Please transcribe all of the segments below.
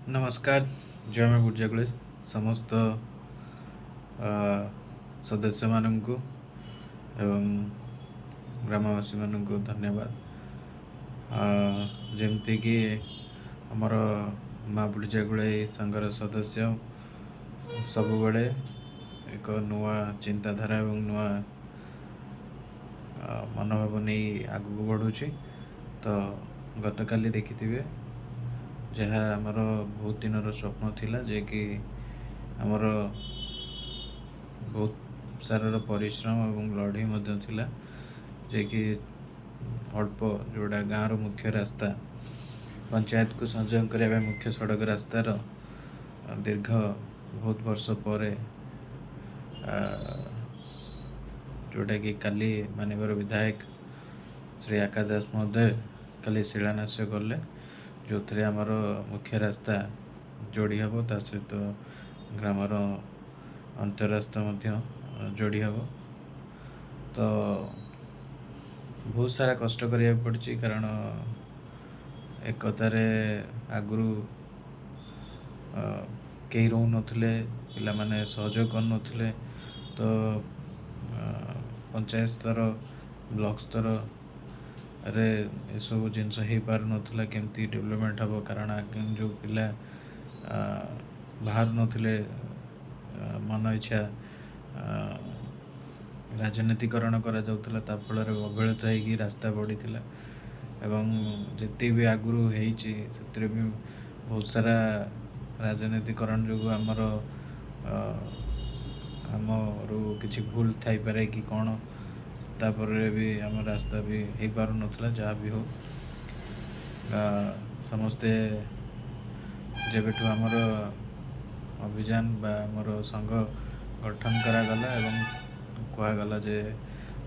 ନମସ୍କାର, ଜୟ ମା ବୁଢ଼ିଜାକୁଳି। ସମସ୍ତ ସଦସ୍ୟମାନଙ୍କୁ ଏବଂ ଗ୍ରାମବାସୀମାନଙ୍କୁ ଧନ୍ୟବାଦ। ଯେମିତିକି ଆମର ମା ବୁଢ଼ିଜାକୁଳେଇ ସଂଘର ସଦସ୍ୟ ସବୁବେଳେ ଏକ ନୂଆ ଚିନ୍ତାଧାରା ଏବଂ ନୂଆ ମନୋଭାବ ନେଇ ଆଗକୁ ବଢ଼ୁଛି। ତ ଗତକାଲି ଦେଖିଥିବେ, ଯାହା ଆମର ବହୁତ ଦିନର ସ୍ୱପ୍ନ ଥିଲା ଯେ କି ଆମର ବହୁତ ସାରାର ପରିଶ୍ରମ ଏବଂ ଲଢ଼େଇ ମଧ୍ୟ ଥିଲା ଯେ କି ଅଳ୍ପ ଯେଉଁଟା ଗାଁର ମୁଖ୍ୟ ରାସ୍ତା, ପଞ୍ଚାୟତକୁ ସଂଯୋଗ କରିବା ପାଇଁ ମୁଖ୍ୟ ସଡ଼କ ରାସ୍ତାର ଦୀର୍ଘ ବହୁତ ବର୍ଷ ପରେ ଯେଉଁଟାକି କାଲି ମାନ୍ୟବର ବିଧାୟକ ଶ୍ରୀ ଆକାଶ ଦାସ ମହୋଦୟ କାଲି ଶିଳାନ୍ୟାସ କଲେ, ଯେଉଁଥିରେ ଆମର ମୁଖ୍ୟ ରାସ୍ତା ଯୋଡ଼ି ହେବ, ତା ସହିତ ଗ୍ରାମର ଅନ୍ତରାସ୍ତା ମଧ୍ୟ ଯୋଡ଼ି ହେବ। ତ ବହୁତ ସାରା କଷ୍ଟ କରିବାକୁ ପଡ଼ିଛି, କାରଣ ଏକତାରେ ଆଗରୁ କେହି ରହୁନଥିଲେ, ପିଲାମାନେ ସହଯୋଗ କରୁନଥିଲେ। ତ ପଞ୍ଚାୟତ ସ୍ତର, ବ୍ଲକ ସ୍ତରରେ ଏସବୁ ଜିନିଷ ହେଇପାରୁନଥିଲା, କେମିତି ଡେଭଲପମେଣ୍ଟ ହେବ, କାରଣ ଯେଉଁ ପିଲା ବାହାରୁ ନଥିଲେ, ମନ ଇଚ୍ଛା ରାଜନୀତିକରଣ କରାଯାଉଥିଲା। ତା ଫଳରେ ଅବହେଳିତ ହେଇକି ରାସ୍ତା ବଢ଼ିଥିଲା ଏବଂ ଯେତିକି ବି ଆଗରୁ ହେଇଛି, ସେଥିରେ ବି ବହୁତ ସାରା ରାଜନୀତିକରଣ ଯୋଗୁଁ ଆମର ଆମରୁ କିଛି ଭୁଲ ଥାଇପାରେ କି କ'ଣ, ତାପରେ ବି ଆମ ରାସ୍ତା ବି ହେଇପାରୁନଥିଲା। ଯାହା ବି ହଉ, ସମସ୍ତେ ଯେବେଠୁ ଆମର ଅଭିଯାନ ବା ଆମର ସଂଘ ଗଠନ କରାଗଲା ଏବଂ କୁହାଗଲା ଯେ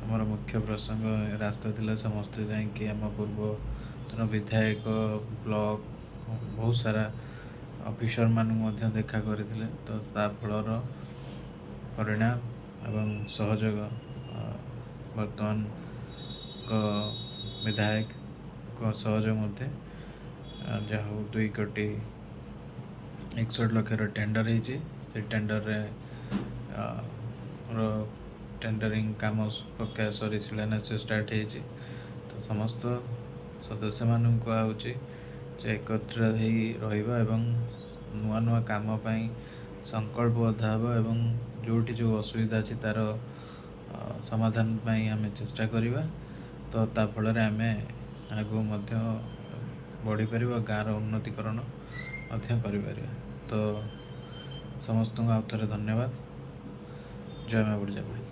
ଆମର ମୁଖ୍ୟ ପ୍ରସଙ୍ଗ ରାସ୍ତା ଥିଲା, ସମସ୍ତେ ଯାଇକି ଆମ ପୂର୍ବତନ ବିଧାୟକ, ବ୍ଲକ, ବହୁତ ସାରା ଅଫିସରମାନଙ୍କୁ ମଧ୍ୟ ଦେଖା କରିଥିଲେ। ତ ତା ଫଳର ପରିଣାମ ଏବଂ ସହଯୋଗ ବର୍ତ୍ତମାନଙ୍କ ବିଧାୟକଙ୍କ ସହଯୋଗ ମଧ୍ୟ ଯାହା ହଉ 2 କୋଟି 61 ଲକ୍ଷର ଟେଣ୍ଡର ହେଇଛି। ସେ ଟେଣ୍ଡରରେ ର ଟେଣ୍ଡରିଂ କାମ ପକ୍କା ସରି ଶିଳାନ୍ୟାସ ଷ୍ଟାର୍ଟ ହେଇଛି। ତ ସମସ୍ତ ସଦସ୍ୟମାନଙ୍କୁ କୁହାହେଉଛି ଯେ ଏକତ୍ର ହେଇ ରହିବା ଏବଂ ନୂଆ ନୂଆ କାମ ପାଇଁ ସଂକଳ୍ପବଦ୍ଧ ହେବା ଏବଂ ଯେଉଁଠି ଯେଉଁ ଅସୁବିଧା ଅଛି, ତା'ର ସମାଧାନ ପାଇଁ ଆମେ ଚେଷ୍ଟା କରିବା। ତ ତା ଫଳରେ ଆମେ ଆଗକୁ ମଧ୍ୟ ବଢ଼ିପାରିବା, ଗାଁର ଉନ୍ନତିକରଣ ମଧ୍ୟ କରିପାରିବା। ତ ସମସ୍ତଙ୍କୁ ଆଉ ଥରେ ଧନ୍ୟବାଦ। ଜୟ ମା ବୁଢ଼ିଜାକୁଳି।